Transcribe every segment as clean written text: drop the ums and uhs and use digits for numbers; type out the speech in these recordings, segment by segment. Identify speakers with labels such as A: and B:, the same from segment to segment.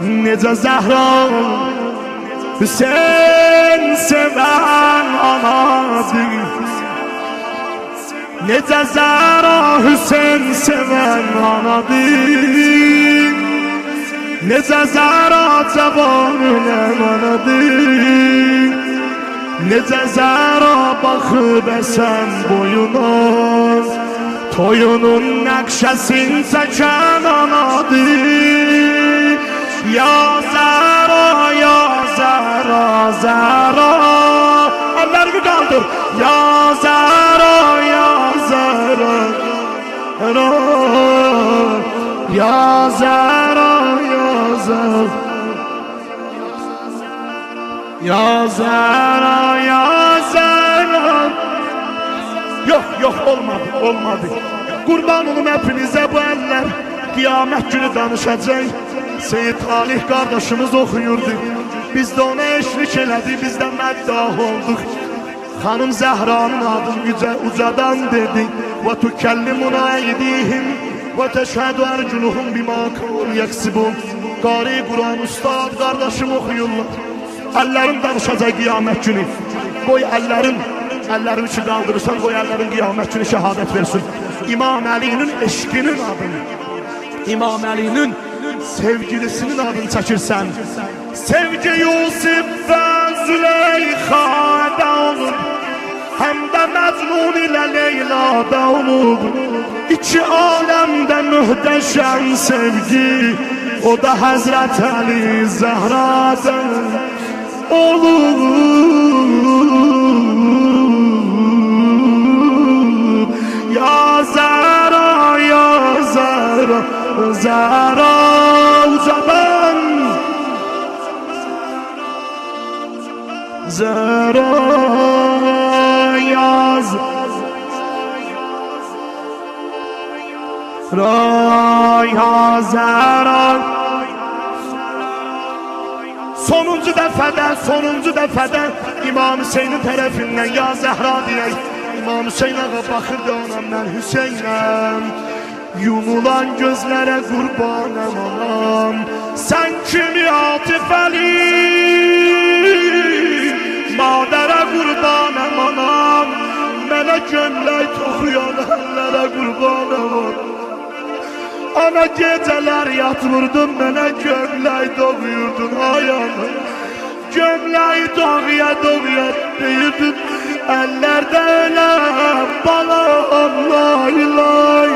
A: Necə Zəhra Hüseyn sevən anadır. Necə Zəhra Hüseyn sevən anadır. Necə Zəhra cavan ölən anadır. Necə Zəhra baxıb əsən boyuna, toyunun nəqşəsini çəkən anadır. Ya Zəhra, ya Zəhra, Zəhra. Əllərimi qaldır. Ya Zəhra, ya Zəhra, ya Zəhra, ya Zəhra, ya Zəhra, ya Zəhra. Yox, yox, olmadı, olmadı. Qurban olum hepinizə, bu əllər qiyamət günü danışacaq. Seyid Talih qardaşımız oxuyurdu. Biz də ona eşlik elədik, biz də məddah olduq. Xanım Zəhranın adını yücə ucadan dedi. Və tükellimuna eydihim və təşhədu ərculuhum bima kanu yeksibun. Qari Quran ustad qardaşım oxuyurlar. Əllərin danışacaq qiyamət günü. Qoy əllərin, əllərini ki qaldırırsan, qoy əllərin qiyamət günü şəhadət versin. İmam Əlinin eşqinin adını, İmam Əlinin sevgilisinin adını çəkirsən. Sevgi Yusuf və Züleyxa'da olub, həm də Məcnun ilə Leyla'da olub. İki aləmdə mühtəşəm sevgi, o da Həzrət Əli Zəhra'da olub. Ya Zəhra, ya Zəhra, Zəhra ucadan. Zəhra yaz Ra ya Zəhra. Sonuncu dəfədə İmam Hüseynin tərəfindən ya Zəhra deyək. İmam Hüseyin ağa baxırdı, anam mən Hüseynəm, yumulan gözlərə qurbanam anam. Sən kimi Atifəli madərə qurbanam anam. Mənə gömlək toxuyan əllərə qurbanam anam. Ana gecələr yatmırdın, mənə gömlək doğuyurdun ay ana. Gömləyi doğuya doğuya deyirdin, əllərdə öləm balam lay lay.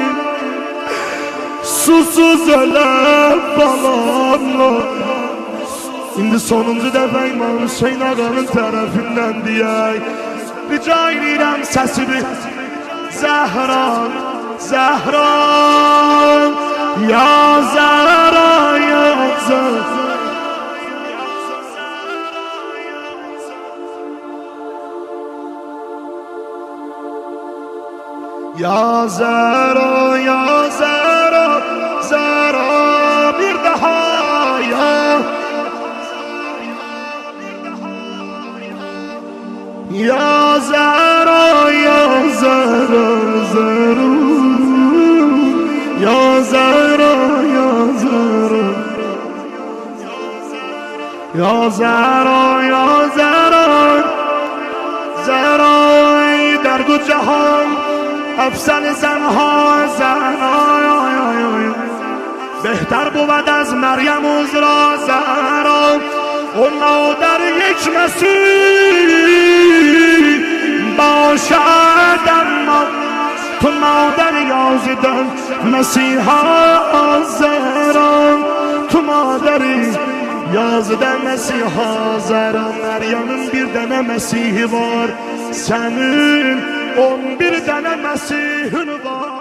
A: Susuz öləm balam lay. İndi sonuncu dəfə İmam Hüseyin ağanın tərəfindən deyək. Rica edirəm səsini. Zəhra, Zəhra, ya Zəhra, ya Zəhra. Ya Zəhra, ya Zəhra, Zəhra bir daha ya. Ya Zəhra, ya Zəhra, Zəhra. Ya Zəhra, ya Zəhra. Ya Zəhra, ya Zəhra, Zəhra در دو جهان افضل زنها زهرا. بهتر بود از مریم عذرا زهرا. اون مادر یک مسیح باشد، اما تو مادر 11 مسیحا زهرا. تو مادری 11 مسیحا زهرا. Meryem'in bir dənə Mesihi var, sənin 11 dənə Mesihin var.